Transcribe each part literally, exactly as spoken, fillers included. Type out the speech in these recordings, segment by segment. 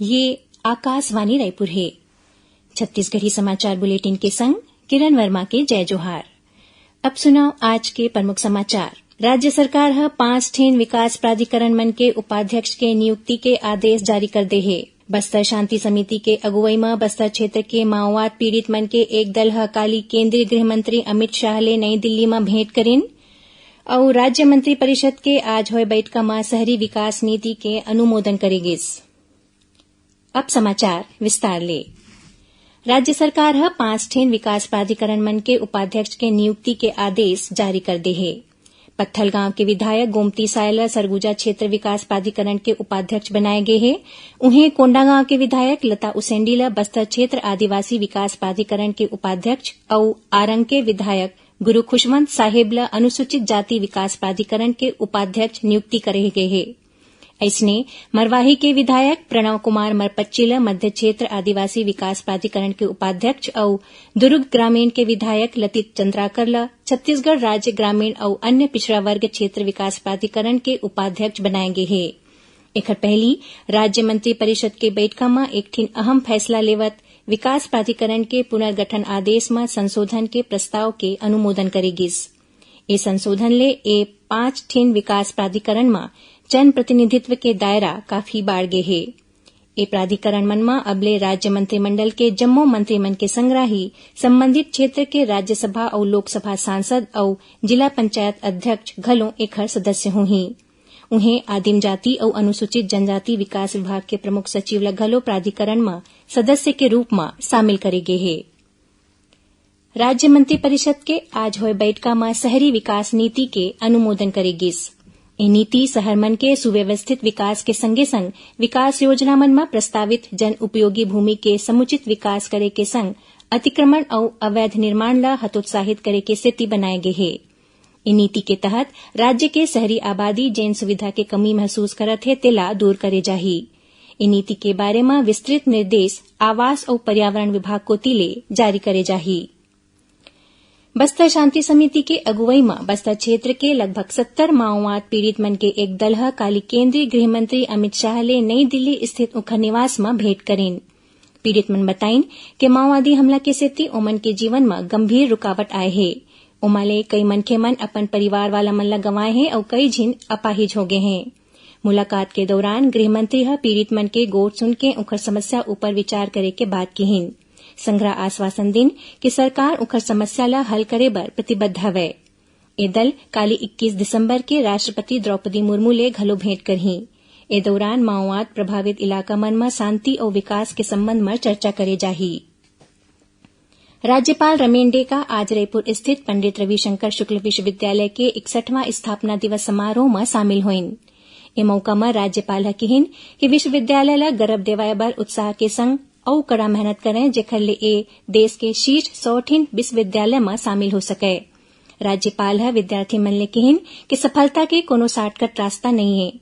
ये आकाशवाणी रायपुर हे। छत्तीसगढ़ी समाचार बुलेटिन के संग किरण वर्मा के जय जोहार। अब सुनव आज के प्रमुख समाचार। राज्य सरकार ह पांच ठिन विकास प्राधिकरण मन के उपाध्यक्ष के नियुक्ति के आदेश जारी कर दे हे। बस्तर शांति समिति के अगुवई म बस्तर क्षेत्र के माओवाद पीड़ित मन के एक दल ह काली केंद्रीय गृह मंत्री अमित शाह ले नई दिल्ली म भेंट करिन। अउ राज्य मंत्री परिषद के आज होय बइठका म शहरी विकास नीति के अनुमोदन करे गिस। अब समाचार विस्तार ले। राज्य सरकार ह पांच ठिन विकास प्राधिकरण मन के उपाध्यक्ष के नियुक्ति के आदेश जारी कर दे हे। पत्थलगांव के विधायक गोमती साय ल सरगुजा क्षेत्र विकास प्राधिकरण के उपाध्यक्ष बनाए गे हे। उहें, कोंडागांव के विधायक लता उसेंडी ल बस्तर क्षेत्र आदिवासी विकास प्राधिकरण के उपाध्यक्ष अउ आरंग के विधायक गुरु खुशवंत साहेब ल अनुसूचित जाति विकास प्राधिकरण के उपाध्यक्ष नियुक्ति करे गे हे। अइसने, मरवाही के विधायक प्रणव कुमार मरपच्ची ल मध्य क्षेत्र आदिवासी विकास प्राधिकरण के उपाध्यक्ष अउ दुर्ग ग्रामीण के विधायक लतित चंद्राकर ल छत्तीसगढ़ राज्य ग्रामीण अउ अन्य पिछड़ा वर्ग क्षेत्र विकास प्राधिकरण के उपाध्यक्ष बनाए गे हे। एखर पहिली राज्य मंत्री परिषद के बइठका म एक ठिन अहम फैसला लेवत विकास प्राधिकरण के पुनर्गठन आदेश म संशोधन के प्रस्ताव के अनुमोदन करे गिस। ए संशोधन ले ए पांच ठिन विकास प्राधिकरण म जनप्रतिनिधित्व के दायरा काफी बाढ़ गे हे। ए प्राधिकरण मन म अब ले राज्य मंत्रिमंडल के जम्मो मंत्री मन के संग राही संबंधित क्षेत्र के राज्यसभा अउ लोकसभा सांसद अउ जिला पंचायत अध्यक्ष घलो एखर सदस्य होही। उहें, आदिम जाति अउ अनुसूचित जनजाति विकास विभाग के प्रमुख सचिव ल घलो प्राधिकरण म सदस्य के रूप म शामिल करे गे हे। राज्य मंत्रिपरिषद के आज होय बइठका म शहरी विकास नीति के अनुमोदन करे गिस। ए नीति शहर मन के सुव्यवस्थित विकास के संगे-संग विकास योजना मन म प्रस्तावित जन उपयोगी भूमि के समुचित विकास करे के संग अतिक्रमण अउ अवैध निर्माण ल हतोत्साहित करे के सेती बनाए गे हे। ए नीति के तहत राज्य के शहरी आबादी जेन सुविधा के कमी महसूस करत हे, तेला दूर करे जाही। ए नीति के बारे म विस्तृत निर्देश आवास अउ पर्यावरण विभाग कोति ले जारी करे जाही। बस्तर शांति समिति के अगुवई म बस्तर क्षेत्र के लगभग सत्तर माओवाद पीड़ित मन के एक दल ह काली केंद्रीय गृह मंत्री अमित शाह ले नई दिल्ली स्थित उंखर निवास म भेंट करिन। पीड़ित मन बताइन के माओवादी हमला के सेती ओमन के जीवन म गंभीर रुकावट आए हे। ओमा ले कई मनखे मन अपन परिवार वाला मन ल गंवाए हे अउ कई झिन अपाहिज हो गे हे। मुलाकात के दौरान गृह मंत्री ह पीड़ित मन के गोठ सुनके उंखर समस्या ऊपर विचार करे के बात किहिन। संघरा आश्वासन दिन कि सरकार उंखर समस्या ल हल करे बर प्रतिबद्ध हवय। ए दल काली इक्कीस दिसंबर के राष्ट्रपति द्रौपदी मुर्मू ले घलो भेंट करही। ए दौरान माओवाद प्रभावित इलाका मन म शांति अउ विकास के संबंध म चर्चा करे जाही। राज्यपाल रमेन डेका आज रईपुर स्थित पंडित रविशंकर शुक्ल विश्वविद्यालय के इकसठवां स्थापना दिवस समारोह म शामिल होइन। ए मउका म राज्यपाल ह किहिन कि विश्वविद्यालय ल गरब देवाय बर उत्साह के संग अउ कड़ा मेहनत करय, जेखर ले ए देश के शीर्ष सौ ठिन विश्वविद्यालय म शामिल हो सकय। राज्यपाल ह विद्यार्थी मन ले किहिन कि सफलता के कोनो shortcut रास्ता नइ हे।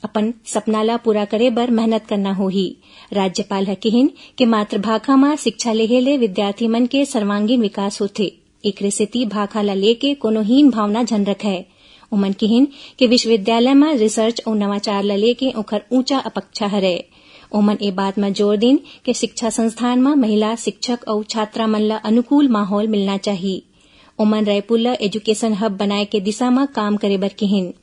अपन सपना ल पूरा करे बर मेहनत करना होही। राज्यपाल ह किहिन कि मातृभाखा म शिक्षा लेहे ले विद्यार्थी मन के सर्वांगीण विकास होथे। एकरे सेती भाखा ल लेके कोनो हीन भावना झन रखय। ओमन किहिन कि विश्वविद्यालय म research अउ नवाचार ल लेके ओखर ऊंचा अपेक्षा हरय। ओमन ए बात म जोर दिन कि शिक्षा संस्थान म महिला शिक्षक अउ छात्रा मन ल अनुकूल माहौल मिलना चाही। ओमन रायपुर ल education hub बनाए के दिशा म काम करे बर किहिन।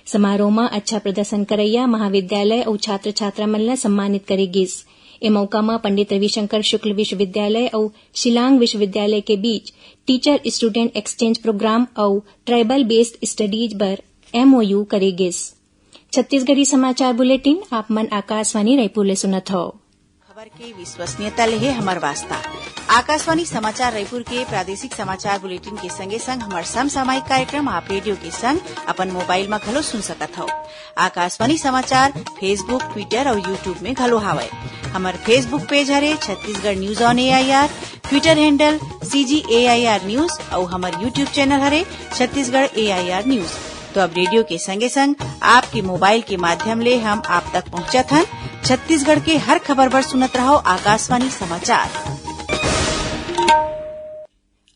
समारोह म अच्छा प्रदर्शन करइया महाविद्यालय अउ छात्र-छात्रा मन ल सम्मानित करे गिस। ए मउका म पंडित रविशंकर शुक्ल विश्वविद्यालय अउ शिलांग विश्वविद्यालय के बीच teacher student exchange program अउ tribal based studies बर MOU करे गिस। छत्तीसगढ़ी समाचार बुलेटिन आप मन आकाशवाणी रायपुर ले सुनत हव। खबर के विश्वसनीयता ले हे हमर वास्ता। आकाशवाणी समाचार रायपुर के प्रादेशिक समाचार बुलेटिन के संगे संग हमर समसामयिक कार्यक्रम आप रेडियो के संग अपन मोबाइल म घलो सुन सकत हव। आकाशवाणी समाचार Facebook, Twitter अउ YouTube में घलो हावय। हमर Facebook page हरे Chhattisgarh news on AIR, Twitter handle CG AIR news अउ हमर YouTube channel हरे छत्तीसगढ़ AIR news। तो अब रेडियो के संगे संग आपके मोबाइल के माध्यम ले हम आप तक पहुंचत हन। छत्तीसगढ़ के हर खबर बर सुनत रहव आकाशवाणी समाचार।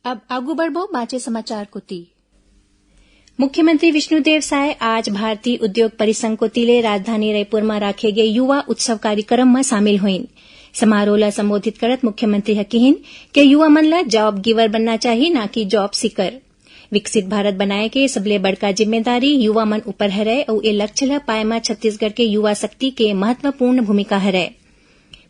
अब आगू बढ़बो बांचे समाचार कोति। मुख्यमंत्री विष्णुदेव साय आज भारतीय उद्योग परिसंघ कोति ले राजधानी रायपुर म राखे गे युवा उत्सव कार्यक्रम म शामिल होइन। समारोह ल संबोधित करत मुख्यमंत्री ह किहिन के युवा मन ल job giver बनना चाही, ना कि job seeker। विकसित भारत बनाए के सबले बड़का जिम्मेदारी युवा मन ऊपर हरय अउ ए लक्ष्य ल पाए म छत्तीसगढ़ के युवा शक्ति के महत्वपूर्ण भूमिका हरय।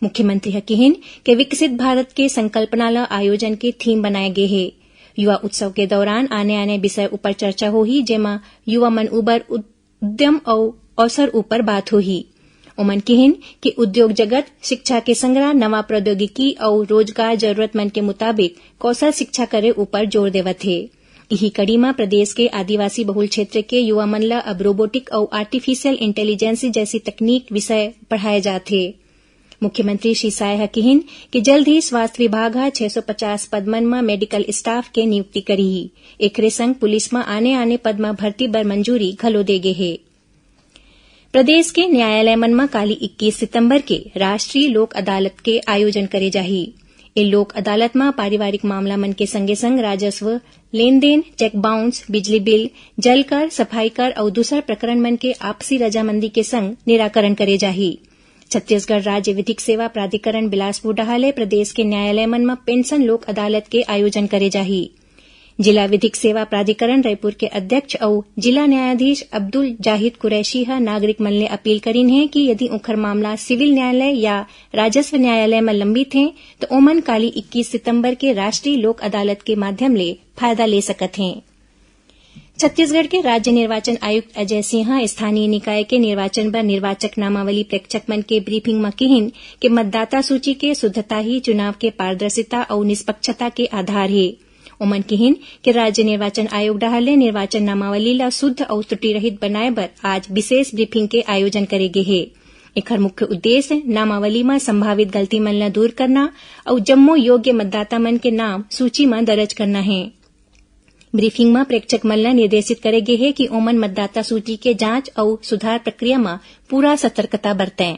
मुख्यमंत्री ह किहिन के विकसित भारत के संकल्पना ल आयोजन के theme बनाए गे हे। युवा उत्सव के दौरान आने-आने विषय ऊपर चर्चा होही, जेमा युवा मन उबर उद्यम अउ अवसर ऊपर बात होही। ओमन किहिन कि उद्योग जगत, शिक्षा के संग्रह, नवा प्रौद्योगिकी अउ रोजगार जरूरतमंद के मुताबिक कौशल शिक्षा करे ऊपर जोर देवत हे। इही कड़ी म प्रदेश के आदिवासी बहुल क्षेत्र के युवा मन ल अब robotic अउ artificial intelligence जैसी तकनीक विषय पढ़ाए जात हे। मुख्यमंत्री श्री साय ह किहिन कि जल्द ही स्वास्थ्य विभाग ह छह सौ पचास पद मन म medical staff के नियुक्ति करही। एकरे संग पुलिस म आने-आने पद म भर्ती बर मंजूरी घलो दे गे हे। प्रदेश के न्यायालय मन म काली इक्कीस सितंबर के राष्ट्रीय लोक अदालत के आयोजन करे जाही। ए लोक अदालत म पारिवारिक मामला मन के संगे-संग राजस्व, लेन-देन, cheque bounce, बिजली बिल, जल कर, सफाई कर अउ दूसर प्रकरण मन के आपसी रजामंदी के संग निराकरण करे जाही। छत्तीसगढ़ राज्य विधिक सेवा प्राधिकरण बिलासपुर डहार ले प्रदेश के न्यायालय मन म पेंशन लोक अदालत के आयोजन करे जाही। जिला विधिक सेवा प्राधिकरण रायपुर के अध्यक्ष अउ जिला न्यायाधीश अब्दुल जाहिद कुरैशी ह नागरिक मन ले अपील करिन हे कि यदि उंखर मामला सिविल न्यायालय या राजस्व न्यायालय म लंबित हे, त ओमन काली इक्कीस सितंबर के राष्ट्रीय लोक अदालत के माध्यम ले फायदा ले सकत हें। छत्तीसगढ़ के राज्य निर्वाचन आयुक्त अजय सिंह ह स्थानीय निकाय के निर्वाचन बर निर्वाचक नामावली प्रेक्षक मन के ब्रीफिंग म किहिन कि मतदाता सूची के शुद्धता ही चुनाव के पारदर्शिता अउ निष्पक्षता के आधार हे। ओमन किहिन कि राज्य निर्वाचन आयोग डहार ले निर्वाचन नामावली ल शुद्ध अउ त्रुटि रहित बनाए बर आज विशेष ब्रीफिंग के आयोजन करे गे हे। एखर मुख्य उद्देश्य नामावली म संभावित गलती मन ल दूर करना अउ जम्मो योग्य मतदाता मन के नाम सूची म दर्ज करना हे। ब्रीफिंग म प्रेक्षक मन ल निर्देशित करे गे हे कि ओमन मतदाता सूची के जांच अउ सुधार प्रक्रिया म पूरा सतर्कता बरतें।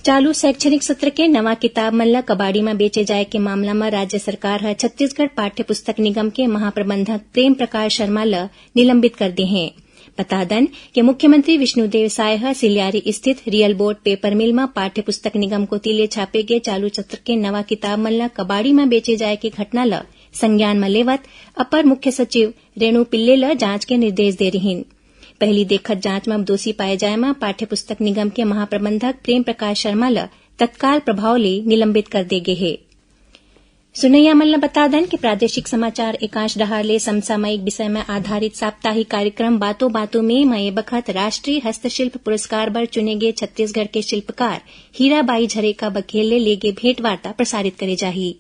चालू शैक्षणिक सत्र के नवा किताब मन ल कबाड़ी म बेचे जाए के मामला म राज्य सरकार ह छत्तीसगढ़ पाठ्य पुस्तक निगम के महाप्रबंधक प्रेम प्रकाश शर्मा ल निलंबित कर दे हे। बता दन कि मुख्यमंत्री विष्णुदेव साय ह सिलियारी स्थित रियल बोर्ड पेपर मिल म पाठ्य पुस्तक निगम कोति ले छापे गे चालू सत्र के नवा किताब मन ल कबाड़ी म बेचे जाए के घटना ल संज्ञान म लेवत अपर मुख्य सचिव रेणु पिल्ले ल जांच के निर्देश दे रिहिन। पहिली देखत जांच म दोषी पाए जाए म पाठ्य पुस्तक निगम के महाप्रबंधक प्रेम प्रकाश शर्मा ल तत्काल प्रभाव ले निलंबित कर दे गे हे। सुनैया मन ल बता दन कि प्रादेशिक समाचार एकांश डहार ले समसामयिक विषय म आधारित साप्ताहिक कार्यक्रम बातों बातों में म ए बखत राष्ट्रीय हस्तशिल्प पुरस्कार बर चुने गे छत्तीसगढ़ के शिल्पकार हीराबाई झरेका बघेल ले लेगे भेंटवार्ता प्रसारित करे जाही।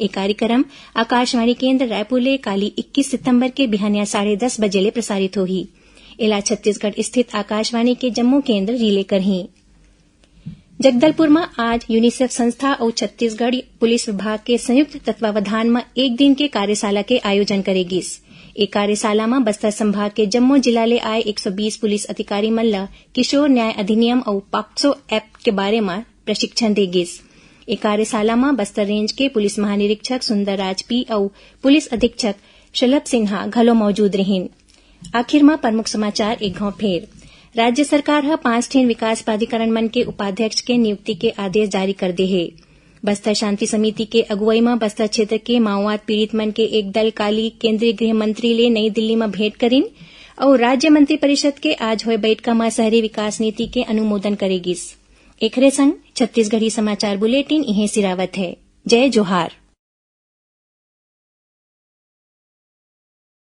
ए कार्यक्रम आकाशवाणी केंद्र रायपुर ले काली इक्कीस सितंबर के बिहानिया साढ़े दस बजे ले प्रसारित होही। एला छत्तीसगढ़ स्थित आकाशवाणी के जम्मो केंद्र रिले करही। जगदलपुर म आज यूनिसेफ संस्था अउ छत्तीसगढ़ पुलिस विभाग के संयुक्त तत्वावधान म एक दिन के कार्यशाला के आयोजन करे गिस। ए कार्यशाला म बस्तर संभाग के जम्मो जिला ले आए एक सौ बीस पुलिस अधिकारी मन ल किशोर न्याय अधिनियम अउ पॉक्सो एक्ट के बारे म प्रशिक्षण दे गिस। ए कार्यशाला म बस्तर रेंज के पुलिस महानिरीक्षक सुंदरराज पी अउ पुलिस अधीक्षक शलभ सिन्हा घलो मौजूद रिहिन। आखिर म प्रमुख समाचार एक घांव फेर। राज्य सरकार ह पांच ठिन विकास प्राधिकरण मन के उपाध्यक्ष के नियुक्ति के आदेश जारी कर दे हे। बस्तर शांति समिति के अगुवई म बस्तर क्षेत्र के माओवाद पीड़ित मन के एक दल काली केंद्रीय गृह मंत्री ले नई दिल्ली म भेंट करिन अउ राज्य मंत्रिपरिषद के आज होए बइठका म शहरी विकास नीति के अनुमोदन करे गिस। एखरे संग छत्तीसगढ़ी समाचार बुलेटिन इहें सिरावत हे। जय जोहार।